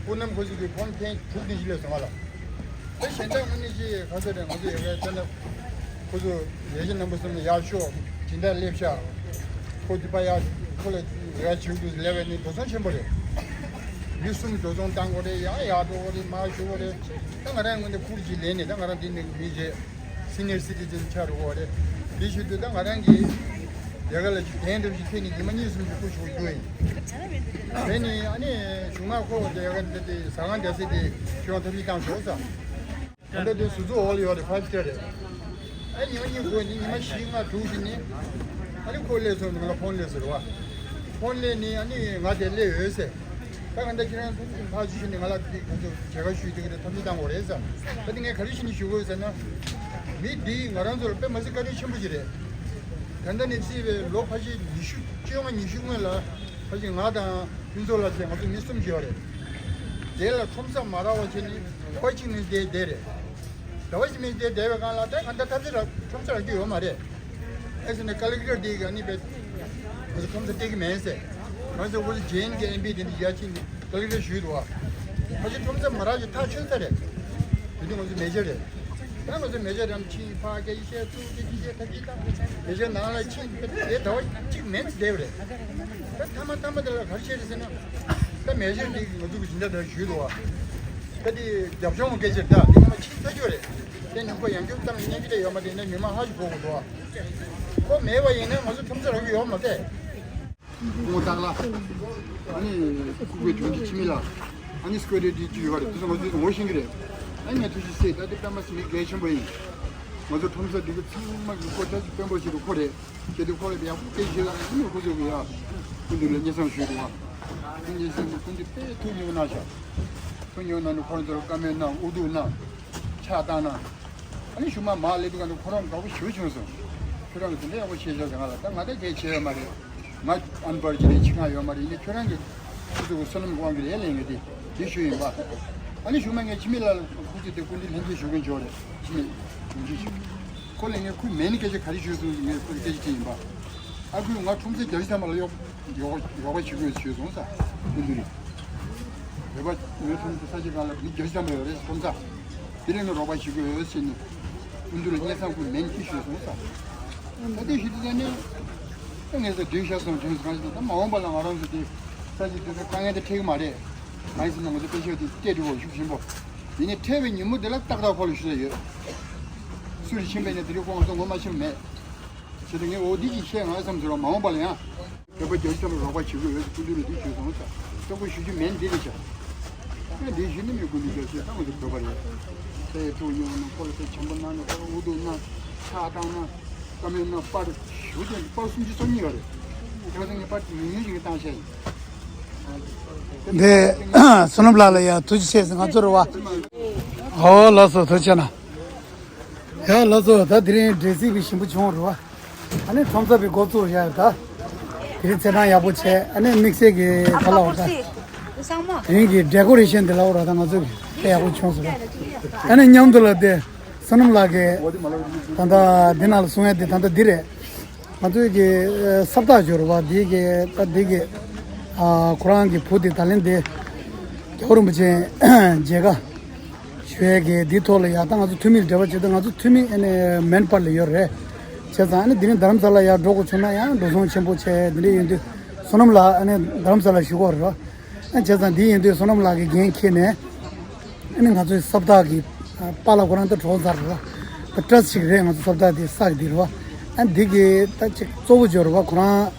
སྤུ་ནམ་ཁོ་ཚོ་གི་ཕོན་ཐེངས་དྲུག་ནས་བཞི་སླེབས་སོང་ང་ལ། དེ་གཞན་དག་དངོས་གནས་ཅིག་ག་ཚོད་རེད། ང་ཚོ་ཡ་གི་ཚོད་ན་ཁོ་ཚོ་ཡ་གཞི་རྣམ་པ་གསུམ་ལ་ཡག་ཤོག་ཇི་འདྲ་སླེབས་ཤག་ཁོ་འདི་པ་ཡག་ཁོ་ལ་ཡག་བྱེད་དུས་ལས་ཀ་ནི་འགྲོ་སོང་ཆེན་པོ་རེད། མི་གསུམ་འགྲོ་སོང་བཏང་དགོས་རེད། ཡང་ཡག་འགྲོ་དགོས་རེད། མ་ཞུ་དགོས་རེད། ད་ང་རང་ངོས་ནས་ཁུར་ཅིག་ལེན་ནས་ད་ང་རང་འདི་ནས་མི་རེད། སི་ནི་ཡར་སི་ཊི་ཛེན་ཆགས་འགྲོ་གི་རེད། འདི་བྱེད་དུས་ད་ང་རང་གི་ལས་ཀ་ལ་ཅིག་གདན་འདྲ་ཞིག་འཐེན་ནས་ཉི་མ་གཉིས་གསུམ་ཞིག་སྐུ་ཞུགས་རྒྱུ་ཡིན། དེ་ནི་ཨ་ནི་གཞུག་མ་ཁོ་ལས་ཀ་འདི་དེ་ཟ་ཁང་རྒྱག་སའི་དེ་ཁྱོད་ཐབས་ཤེས་བཏང་ཤོག་ཟེར། ད་ལྟ་དེ་ཟུར་ཚོགས་འོག་ལ་ཡོད་རེད། ཕའིབ་སི་ཊར་རེད། ཨ་ཉི་མ་གཉིས་འགོར་ནི་ཉི་མ་བཞི་ལྔ་དྲུག་ཞིག་ནི་ཨ་ནི་ཁོ་སླེབས་སོང་། ང་ལ་ཕོན་སླེབས་ཟེར་བ། ཕོན་སླེབས་ནི་ཨ་ནི་ང་དེ་སླེབས་ཡོད་ཟེར། ད་ག་འདྲ་ཁྱེད་རང་ཚོ་ཕར་ཚུར་ཞུས་ནས་ང་ལ་འདི་ཁོ་ཚོ་མཇལ་ཁ་ཞུས་དེ་ག་རེ་ཐབས་ཤེས་བཏང་དགོས་རེད་ཟེར། ད་འདི་ངས་ག་རེ་བྱས་ནས་ཞུ་དགོས་ཟེར་ན། མི་འདི་ང་རང་ཚོར་དཔེ་མ་སྲིད་བཀའ་དྲིན་ཆེན་པོ་ཞིག་རེད། ད་ལྟ་ནས་བརྩིས་པའི་ལོ་ཕལ་ཆེར་ཉི་ཤུ་བཅོ་ལྔ་ཉི་ཤུ་སྔོན་ལ་ཕལ་ཆེར་ང་དང་ཕུན་ཚོགས་ལགས་བཅས་ང་ཚོ་མི་གསུམ་ཞིག་ཡོད་རེད། དེ་ལ་ཁྲོམ་ས་མ་རག་པ་བྱས་ནས་ཕར་གཅིག་ནས་བསྡད་བསྡད་རེད། ཟླ་བ་གཅིག་ནས་བསྡད་བསྡད་པའི་སྒང་ལ་ད་ག་འདྲ་ཐབས་ཤེས་ར་ཁྲོམ་ས་རག་རྒྱུ་ཡོད་མ་རེད། ཨེ་ཟེར་ནས་ཀ་ལེག་ཊར་དེ་ག་ནི་བས་ང་ཚོ་ཁྲོམ་ས་སྟེར་གི་མེད་ཟེར། ང་ཚོ་ཁོ་ཚོ་ཇེ་ཨེན་ཀེ་ཨེམ་པི་དེ་འདྲ་ཡར་ཕྱིན་ནས་ཀ་ལེག་ཊར་ཞུས་འདུག་བ། ཕལ་ཆེར་ཁྲོམ་ས་མ་རག་རྒྱུ་ཐག་ཆོད་ས་རེད། དེ་དུས་ང་ཚོ་མེ་ནེ་ཇར་རེད། ད་ང་ཚོ་མེ་ནེ་ཇར་རམ་ཕྱིན་ཕ་སྐད་ཆ་བཤད་ཚུགས་སྐད་ཆ་བཤད་ཐབས་ཤེས་བཏང་། མེ་ནེ་ཇར་ནང་ལ་ཕྱིན་དེ་ཟླ་བ་གཅིག་མེད་ཙམ་བསྡད་པ་རེད། ད་མཐའ་མ་མཐའ་མ་དེ་ལ་ག་རེ་བྱས་རེད་ཟེར་ན། ད་མེ་ནེ་ཇར་འདི་ང་ཚོ་གི་སྦྱིན་བདག་དེ་ཞུས་འདུག་བ། ད་དེ་རྒྱབ་ལྗོངས་སྐད་ཆ་རེད། ད་དེ་ཚང་མ་ཕྱིན་ཚར་རྒྱུ་རེད། དེ་ནི་ཁོ་ཡང་བསྐྱར་ཙམ་སྙན་ཞུ་དེ་ཡོད་མ་རེད། ཡིན་ན་མི་མང་ཧ་ཅིག་གོ་དགོས་འདུག་བ། ཁོ་མེད་པ་ཡིན་ན་ང་ཚོ་ཁྲོམ་ས་རག་གི་ཡོད་མ་རེད། སྐུ་ངོ་སྟག་ལྷ། ཨ་ནི་སྐུ་སྒེར་དྲུང་ཆེ་འཆི་མེད་ལགས། ཨ་ནི་སི་ཀུ་རི་ཊི་ཅིག་ཡོད་རེད། དེ་ཚོ་ང་ཚོས་ངོ་ཤེས་ཀྱི་རེད། ཨ་ནི་ངས་ཐུགས་རྗེ་ཆེ། ད་དེ་དཔེ་མ་སྲིད་མི་གལ་ཆེན་པོ་ཡིན། ང་ཚོ་ཁྲོམ་ས་འདི་ག་ཚང་མ་གི་སྐོར་ཐག་གཅོད་དཔོན་པོ་ཞིག་ཏུ་ཁོ་རེད། དེ་དུས་ཁོ་ལ་ཡག་པོ་དཔེ་བྱེད་ལ་ཨ་ནི་ཁོ་ཚོ་གི་ཡ། སྐུ་མདུན་ལ་སྙན་སེང་ཞུས་འདུག་བ། སྐུ་མདུན་སེམས་ཀྱི་སྐུ་མདུན་དཔེ་ཐུགས་མཉེས་པོ་གནང་ཤག་ཐུགས་མཉེས་པོ་གནང་ནས་ཁོ་ཚོར་བཀའ་མོལ་གནང་། འུ་ཐུག་གནང་། ཕྱག་བཏང་གནང་། ཨ་ནི་གཞུག་མ་མར་སླེབས་དུས་ག་ནི་ཁོ་རང་དགའ་པོ་ཞེ་པོ་བྱུང་སོང་། ཁྱོད་རང་གིས་དེ་འདྲ་ཡག་པོ་བྱས་ཤག་ཟེར། ང་ལ་ད་ང་ད་དེ་བྱས་ཡོད་མ་རེད། ང་ཨན་པར་ཅིག་རེད། ཕྱི་ཁ་ཡོད་མ་རེད། ཡིན་ནའི་ཁྱོད་རང་གིས་ཁོ་ཚོ་གི་བསོད་ནམས་དབང་གིས་རེད་ལབ་ཡོད་དེ་དེ་ཞུས་ཡིན་པ། ཨ་ནི་གཞུག་མ་ངས་འཆི་མེད་ལགས་ལ་ཁོ་ཚོས་དེ་སྐུ་མདུན་ལྷན་རྒྱས་ཞུ་མཁན་ཅིག་ཡོད་རེད། འཆི་མེད་དྲུང་ཆེ་ཞུ། ཁོ་ལ་ངས་ཁོས་མེད་ནི་སྐད་ཆ་ག་རེ་ཞུས་སོང་ཟེར་ངས་ཁོ་ལ་སྐད་ཆ་དྲིས་ཡིན་པ། ཨ་ཁུས་ང་ཁྲོམ་ས་རྒྱ་ཆེ་ཚང་མ་ལ་གཡོག་གཡོག་གཡོག་པ་བྱེད་དགོས་ཞུས་སོང་ཟེར། སྐུ་མདུན་རེད། བོད་པ་ངའི་ཁྲོམ་ས་ས་ཆ་སྒང་ལ་མི་རྒྱ་ཆེ་ཚང་མ་ཡོད་རེད་ཁྲོམ་ས། དེ་རིང་ནས་རོགས་པ་བྱེད་དགོས་ཟེར་ནས་སྐུ་མདུན་ལ་སྙན་སེང་ཁོས་མེད་ནི་ཞུས་སོང་ཟེར། ད་དེ་ཞུས་དུས་ཙང་ནས་ད་ངས་ཟེར་བསྡད་ཤག་སོང་དྲན་སོང་། གང་ཞིག་ད་མ་འོངས་པ་ལ་ང་རང་ཚོ་དེ་ས་ཆ་དེ་ཚོ་དཀའ་ངལ་དེ་འཕྲད་ཀྱི་མ་རེད། གང་ཡིན་ཟེར་ན་ང་ཚོ་དཔེ་ཤོག་དེ་སྤྲད་འགྲོ་བ་ཤུགས་ཆེན་པོ། ཡིན་ནའི་འཕྲད་པའི་ཉིན་མོ་དེ་ལ་ཏག་ཏག་ཁོ་ལ་ཞུ་ས་ཡོད། སུ་རེ་ཕྱིན་པས་ན་དེ་རིང་ཁོང་ཚོ་ངོ་མ་ཕྱིན་མེད། བྱས་ཏེ་ངས་འོ་འདི་ཅིག་བཤད་ང་བསམ་ཟེར་བ། མ་འོངས་པ་ལ་ཡང་བོད་པ་རྒྱ་ཆེ་ཚང་མ་རོགས་པ་བྱེད་དགོས་ཡོད་ཟེར་སྐུ་མདུན་ལ་འདི་ཞུས་སོང་ཟེར། སྐྱོ་པོ་ཞུ་རྒྱུ་མེད་འདི་རེད་ཤག་ཨ་འདི་ཞུ་ནི་མི་སྐུ་མདུན་རྒྱ་ཆེ་ཚང་མ་ཚོ་བོད་པ་རེད། ད་ཡ་ཐུགས་མཉེས་པོ་གནང་། ཁོ་ལ་དཔེ་བྱམས་པོ་གནང་ནས་ཁོ་ལ་འུ་ཐུག་གནང་། ཕྱག་བཏང་གནང་། བཀའ་མོལ་གནང་། པར་ཞུ་དེ་པར་སུམ་ཅུ་སོ་གཉིས་ཡོད་རེད། དེ་བ་ཚང་གི་པར་ཉུང་ཉུང་ཞིག་བཏང་བཞག་ཡིན། འདི་བསོད་ནམས་ལགས་ལ་ཡ་ཐུགས་རྗེ་ཆེ་ཟེར་ང་ཚོ་རེད་བ། ཨོ་ལགས་སོ་ཐུགས་རྗེ་གནང་། ཡ་ལགས་སོ་ད་དེ་རིང་འབྲས་སིལ་བུ་ཞིམ་པོ་བྱུང་རེད་བ། ཨ་ནི་ཁྲོམ་ས་པའི་འགོ་བཙུགས་ཡ་ད། དེ་རིང་ཚེས་གྲངས་ཡག་པོ་བྱས་ཨ་ནི་དམིགས་བསལ་གྱི་ག་ལ་འོ་ད། དེ་རིང་གི་ཌེ་ཀོ་རེ་ཤན་དེ་ལ་འོ་ར་ད་ང་ཚོ་གི་དཔེ་ཡག་པོ་བྱུང་སོང་ར། ཨ་ནི་མཉམ་དུ་ལ་དེ་བསོད་ནམས་ལགས་ཀྱི་ད་ལྟ་འདི་ནང་ལ་གསུང་ཡ་དེ་ད་ལྟ་འདི་རེད། ང་ཚོའི་གི་ས་བདག་སྦྱོར་བ་འདི་གི་ད་འདི་གི་ཁོ་རང་གི་བུ་དེ་ད་ལན་དེ་རྒྱལ་བ་རིན་པོ་ཆེ་མཇལ་ཁ་ཞུ་ཡས་ཀྱི་འདི་ཐོག་ལ་ཡ་ད་ང་ཚོ་འཐུས་མི་འབྲེལ་བ་བྱེད་དུས་ང་ཚོ་འཐུས་མི་ཨ་ནི་མེན་པར་ལ་ཡོད་རེད། བྱས་ཙང་ཨ་ནི་འདི་ནི་རྡ་རམ་ས་ལ་ཡ་འགྲོ་དགོས་བྱུང་ན་ཡང་འགྲོ་སོང་ཆེན་པོ་བྱས་འདི་འདྲ་ཡིན་དུས་བསོད་ནམས་ལགས་ཨ་ནི་རྡ་རམ་ས་ལ་བཞུགས་ཡོད་རེད། ཨ་བྱས་ཙང་འདི་ཡིན་དུས་བསོད་ནམས་ལགས་ཀྱི་འགན་འཁྱེར་ནས། ཨ་ནི་ང་ཚོའི་ས་བདག་གི་པཱ་ལགས་ཁོ་རང་ད་གྲོངས་ཚར་རེད་བ། ད་ཊ་ར་སི་ཊི་ཞིག་རེད་ང་ཚོ་ས་བདག་དེ་བསགས་དེ་རེད་བ། ཨ་ནི་འདི་གི་ད་ཅིག་གཙོ་བོ་སྦྱོར་བ་ཁོ་རང་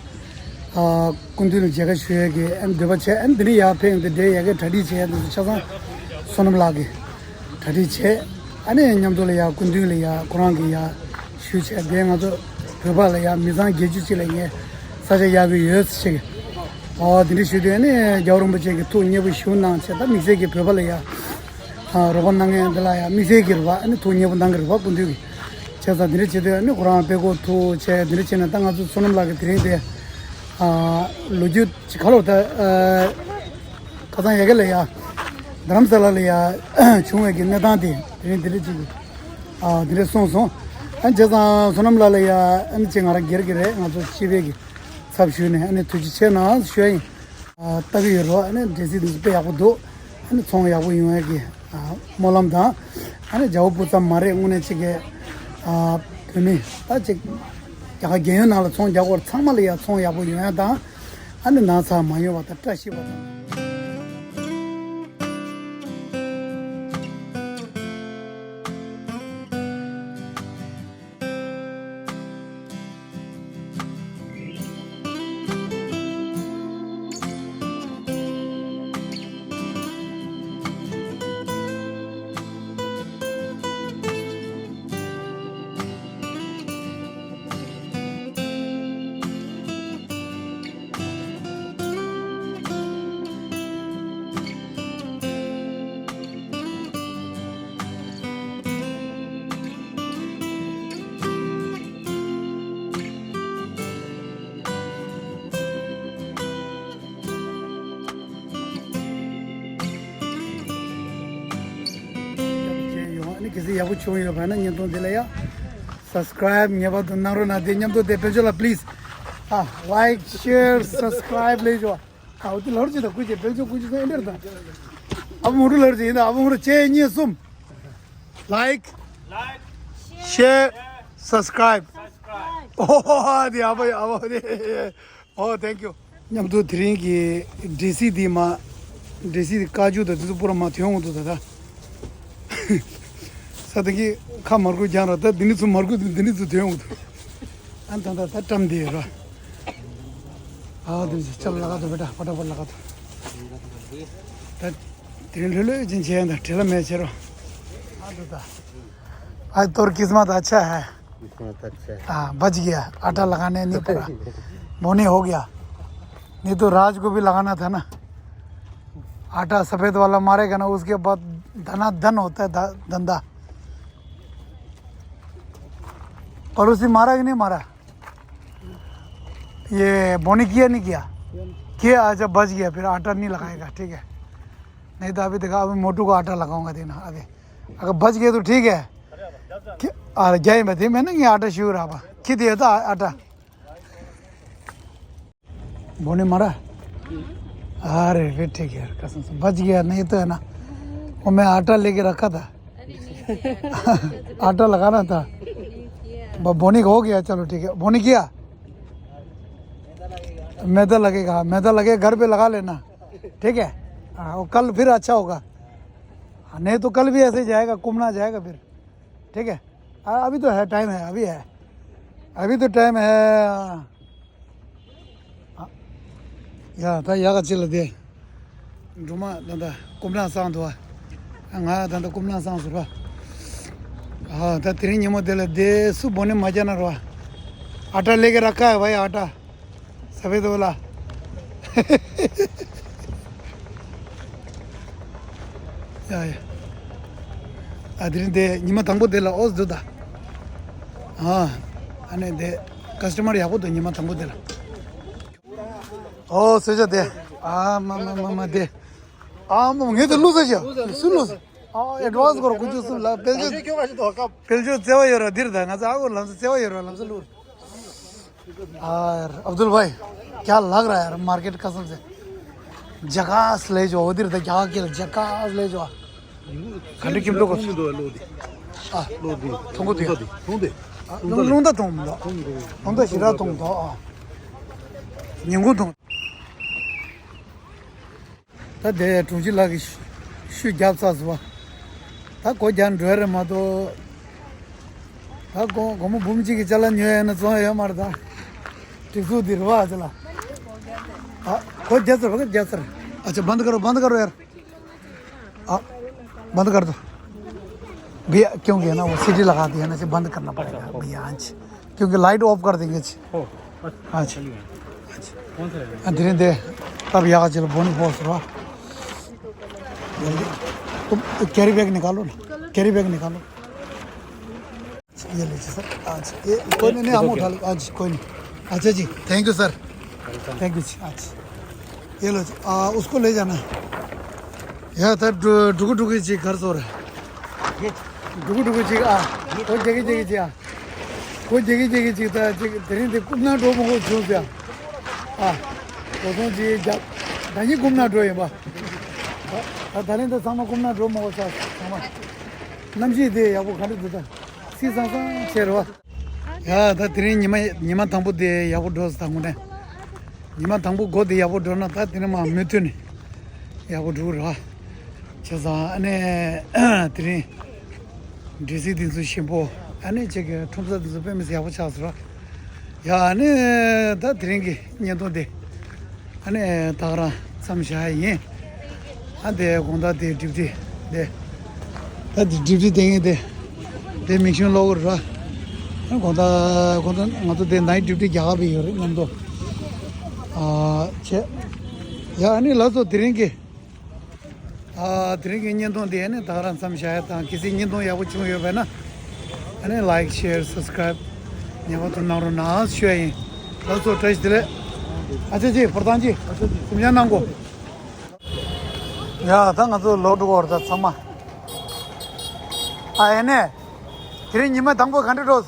སྐུ་མདུན་ལ་མཇལ་ཁ་ཞུ་ཡས་ཀྱི་ཨ་ནི་འདོད་པ་བྱས་ཨ་ནི་འདི་ནས་ཡར་ཕེབས་ཡོང་དུས་འདྲེ་ཡ་གི་གྲ་སྒྲིག་བྱས་ཡ་འདི་ཚོ་ཆ་ཚང་བསོད་ནམས་ལགས་ཀྱི་གྲ་སྒྲིག་བྱས། ཨ་ནི་མཉམ་དུ་ལ་ཡ་སྐུ་མདུན་ལ་ཡ་ཁོ་རང་གི་ཡ་ཞུས་བྱས་དེ་ང་ཚོ་བོད་པ་ལ་ཡ་མི་ཚང་བརྒྱད་ཅུ་ཅིག་ལ་ངས་ས་ཆ་གཡར་གི་ཡོད་ཟེར་གི། ཨོ་དེ་འདྲ་ཞུས་དུས་ཨ་ནི་རྒྱལ་བ་རིན་པོ་ཆེ་གི་ཐུགས་མཉེས་པོ་ཞུ་གནང་བྱས་ད་དམིགས་བསལ་གྱི་བོད་པ་ལ་ཡ་རོགས་པ་གནང་མཁན་འདི་ལ་ཡ་དམིགས་བསལ་གྱི་རེད་བ། ཨ་ནི་ཐུགས་མཉེས་པོ་གནང་གི་རེད་བ་སྐུ་མདུན་གྱི། བྱས་ཙང་དེ་འདྲ་བྱེད་དུས་ཨ་ནི་ཁོ་རང་དཔེ་ཁོ་ཐུགས་བྱས་དེ་འདྲ་བྱས་ནས་ད་ང་ཚོ་བསོད་ནམས་ལགས་ཀྱི་དེ་རིང་དེ་ལོ་རྒྱུས་ཅིག་ག་ལོར་ད་ཁ་སང་ཡ་གི་ལ་ཡ་རྡ་རམ་ས་ལ་ལ་ཡ་བྱུང་བའི་གི་གནས་སྟངས་དེ་དེ་རིང་དེ་འདྲ་ཅིག་གི་ཨ་དེ་འདྲ་གསུངས་སོང་། ཨ་བྱས་ཙང་བསོད་ནམས་ལགས་ལ་ཡ་ཨ་ནི་ཅིག་ང་རང་སྒེར་གྱི་རེད་ང་ཚོ་སྤྱི་པའི་གི་ཚབ་ཞུས་ནས་ཨ་ནི་ཐུགས་རྗེ་ཆེ་གནང་ཞུ་ཡ་ཡིན། ཨ་ལྟ་གི་ཡོད་རོགས་ཨ་ནི་འབྲས་སིལ་འདི་ཚོ་དཔེ་ཡག་པོ་འདུག་ཨ་ནི་ཚོང་ཡག་པོ་ཡོང་ཡ་གི་ཨ་སྨོན་ལམ་དང་། ཨ་ནི་རྒྱལ་པོ་བུ་ཙམ་མ་རེད་དངོས་གནས་ཅིག་གི་ཨ་བོད་མི་ད་ཅིག་རྒྱ་གར་རྒྱལ་ཡོངས་ནང་ལ་ཚོང་རྒྱག་སྐོར་ཚང་མ་ལ་ཡ་ཚོང་ཡག་པོ་ཡོང་ཡ་དང་། ཨ་ནི་ན་ཚ་མ་ཡོང་བ་དང་བཀྲ་ཤིས་པ་དང་། ཡོང་ཨ་ནི་གལ་སྲིད་ཡག་པོ་བྱུང་ཡོད་པ་ན་བརྙན་ཐུང་འདི་ལ་ཡ་subscribe ངེས་པར་དུ་གནང་རོགས་གནང་། དེ་མཉམ་དུ་དེ་དཔལ་འབྱོར་ལ་please ཨ་like share subscribe ལས་ཞུ་བ། ཨ་འོ་དེ་ལོར་ཅིག་དང་སྐུ་མཁྱེན་དཔལ་འབྱོར་སྐུ་མཁྱེན་ཚོ་ཨེ་འདྲ་དང་། ཨ་བུ་མོ་རུ་ལོར་ཅིག་ཡིན་ད་ཨ་བུ་མོ་རུ་གཅིག་གཉིས་གསུམ། Like, share, subscribe. ཨོ་དེ་ཨ་བ་ཨ་བ་དེ། ཨོ་thank you. མཉམ་དུ་དེ་རིང་གི་འབྲས་སིལ་འདི་མ། འབྲས་སིལ་འདི་ཀ་ཅུ་དང་དེ་ཚོ་པུ་ར་མ་ཐོན་འོང་འདུག་ད་ད། ས་དེ་གི་ཁ་མར་ཁུ་རྒྱང་ར་ད་འདི་ནི་ཚོ་མར་ཁུ་འདི་ནི་ཚོ་ཐོན་འོང་འདུག་ཨ་ད་ད་ད་བཀྲམ་དེ་ར། ཨ་དེ་ཚོ་ཅ་ལག་ཏུ་བེ་ད་པ་ད་པ་ལག་ཏུ། ད་དེ་རིང་ལྷོད་ལྷོད་ཅན་བྱས་ད་བྲེལ་ལ་མེད་བྱེད་རོ། ཨ་དུ་ད། आज तोर किस्मत अच्छा है। किस्मत अच्छा है। हाँ, बच गया, आटा लगाने नहीं पड़ा। बोनी हो गया। नहीं तो राज को भी लगाना था ना। आटा सफेद वाला मारेगा ना, उसके बाद धनाधन होता है ध-, धंधा। पड़ोसी मारा कि नहीं मारा? ये बोनी किया नहीं किया? किया। अच्छा, बच गया, फिर आटा नहीं लगाएगा, ठीक है। नहीं तो अभी देखा, अभी मोटू को आटा लगाऊंगा देना अभी। अगर बच गए तो ठीक है। कि-, अरे, जाए मैं थे, मैंने ये आटा शुरू रहा। कित दिया था आटा? बोनी मारा? अरे, फिर ठीक है, कसम से बच गया, नहीं तो है ना, वो मैं आटा लेके रखा था। आटा लगाना था। ब-, बोनी हो गया, चलो ठीक है। बोनी किया? मैदा लगेगा, मैदा लगे, घर पे लगा लेना, ठीक है। हाँ, वो कल फिर अच्छा होगा। हाँ, नहीं तो कल भी ऐसे ही जाएगा, कुमना जाएगा फिर। ठीक है। हाँ, अभी तो है, टाइम है, अभी है, अभी तो टाइम है। ཡ་ད་ཡག་ག་ཅི་ལ་དེ། འགྲོ་མ་ད་ད་ཀུམ་ནང་སང་དུ་བ། ང་ད་ད་ཀུམ་ནང་སང་སུ་ར། ཨ་ད་དེ་རིང་ཉིན་མོ་དེ་ལ་དེ་སུ་བོ་ནི་མ་རྒྱ་ན་ར། आटा लेके रखा है भाई, आटा। सफेद वाला। ཡ་ཡ། ཨ་དེ་རིང་དེ་ཉི་མ་དང་པོ་དེ་ལ་ཨོས་འདུག་ད། ཨ་ཨ་ནི་དེ་ཀ་སི་ཊ་མར་ཡག་པོ་འདུག་ཉི་མ་དང་པོ་དེ་ལ། ཨོ་སོས་ཤ་དེ། ཨ་མ་མ་མ་མ་དེ། ཨ་མ་ངས་དེ་བླུགས་ས་ཤ་སུ་བླུགས་ས། ཨ་ཨེ་ཌི་ཝན་སི་སྐོར་དགུ་བཅུ་གསུམ་ལ་དཔལ་འབྱོར། དཔལ་འབྱོར་བརྩེ་བ་ཡོད་ར་འདིར་ད་ང་ཚོ་ཨ་ཁུ་ལམ་སང་བརྩེ་བ་ཡོད་ར་ལམ་སང་བླུགས། ཨ་ཡར་ཨབ་དུལ་བྷའི། क्या लग रहा है यार मार्केट कसम से। झकास ले जाओ उधर तो क्या क्या झकास ले जाओ। खंड किम लोग। आ लोदी। थोंगो दे। थोंदे। लुंदा थोंदो। थोंदो शिरा थोंदो। ཉིན་གུང་ཐོང་། ད་དེ་དྲུང་ཆེ་ལགས་ཀྱིས་ཤུ་རྒྱབ་ཚར་སོང་བ། ད་སྒོ་རྒྱག་འགྲོ་ཡ་རེད་མ་གཏོགས། ད་སྒོ་སྒོར་མོ་འབུམ་གཅིག་གི་ཅ་ལག་ཉོ་ཡ་ན་བཙོང་ཡ་ཡོད་མ་རེད་ད། སྒྲིག་འཛུགས་འདི་རེད་བ་ཅ་ལག་ཨ་སྒོ་རྒྱག་ཚར་སྒོ་རྒྱག་ཚར། अच्छा बंद करो बंद करो यार। हाँ, बंद कर दो भैया, क्योंकि है ना वो सीटी लगा दी है ना, इसे बंद करना पड़ेगा भैया। हाँ जी, क्योंकि लाइट ऑफ कर देंगे जी। हाँ जी। हाँ, धीरे धीरे। तब यहाँ चलो बोनी बहुत रहा। जल्दी। तुम कैरी बैग निकालो ना, कैरी बैग निकालो। ये लीजिए सर। आज ये कोई नहीं, नहीं, हम उठा लो। आज कोई नहीं। अच्छा जी, thank you sir. Thank you जी। आज ये लो जी, आ, उसको ले जाना। यार तब डुगु डुगु जी घर सो रहे। डुगु डुगु जी आ। कोई जगह जगह जी आ। कोई जगह जगह जी था जी। तेरे दे कुछ ना डो मगो जो क्या। आ। वो तो जी जा। दानी घूमना डो ये बा। आ, दानी तो सामा घूमना डो मगो सा। सामा। नमजी दे या वो खाने देता। སྲིད་སང་སང་ཆེ་རོ། ཡ་ད་དེ་རིང་ཉི་མ་ཉི་མ་དང་པོ་དེ་ཡག་པོ་འགྲོ་སོང་ད་དངོས་གནས། ཉི་མ་དང་པོ་འགོ་དེ་ཡག་པོ་འགྲོ་ན་ད་དེ་རིང་མ་མུ་མཐུད་ནས་ཡག་པོ་འགྲོ་གི་རེད་བ། བྱས་ཙང་ཨ་ནི་དེ་རིང་འདྲེ་སྲིན་དེ་ཚོ་ཞིམ་པོ། ཨ་ནི་ཅིག་གི་ཁྲོམ་ས་དེ་ཚོ་དཔེ་མི་སྲིད་ཡག་པོ་ཆགས་སོང་ར། ཡ་ཨ་ནི་ད་དེ་རིང་གི་བརྙན་ཐུང་དེ། ཨ་ནི་ད་ག་རང་མཚམས་བཞག་ཡིན། ཨ་དེ་དགོང་དག་དེ་ཌིའུ་ཊི་དེ། ད་དེ་ཌིའུ་ཊི་དེ་ངས་དེ། དེ་མིག་ཤུན་ལོག་ར། ཨ་དགོང་དག་དགོང་དག་ང་ཚོ་དེ་ནའིཊ་ཌིའུ་ཊི་རྒྱག་ག་བས་ཡོད་རེད་མཉམ་དུ། ཨ་བྱས། ཡ་ཨ་ནི་ལགས་སོ་དེ་རིང་གི། ཨ་དེ་རིང་གི་བརྙན་ཐུང་དེ་ཨ་ནི་ད་ག་རང་མཚམས་བཞག་ཡ་དང་གལ་སྲིད་བརྙན་ཐུང་ཡག་པོ་བྱུང་ཡོད་པས་ན། ཨ་ནི་ལའིཀ་ཤེར་སབ་སི་ཀ་རའིབ་ངེས་པར་དུ་གནང་རོགས་གནང་ཞུ་ཡ་ཡིན། ལགས་སོ་བཀྲ་ཤིས་བདེ་ལེགས། ཨ་ཅེ་ཅེ་བོར་ཐང་ཅི་སེམས་ཅན་གནང་གོ། ཡ་ད་ང་ཚོ་ལོག་འགྲོ་གི་ཡོད་རེད་ད་ཚང་མ། ཨ་ཡེ་ནས། དེ་རིང་ཉི་མ་དང་པོ་ག་འདྲ་འགྲོ།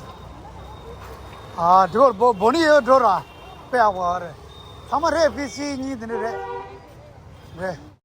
ཨ་འགྲོ་བོ་བོ་ནི་ཡོད་འགྲོ་ར། དཔེ་ཡག་པོ་རེད། ཚང་མ་རེད་ཕི་སི་གཉིས་དེ་འདྲ་རེད། རེད།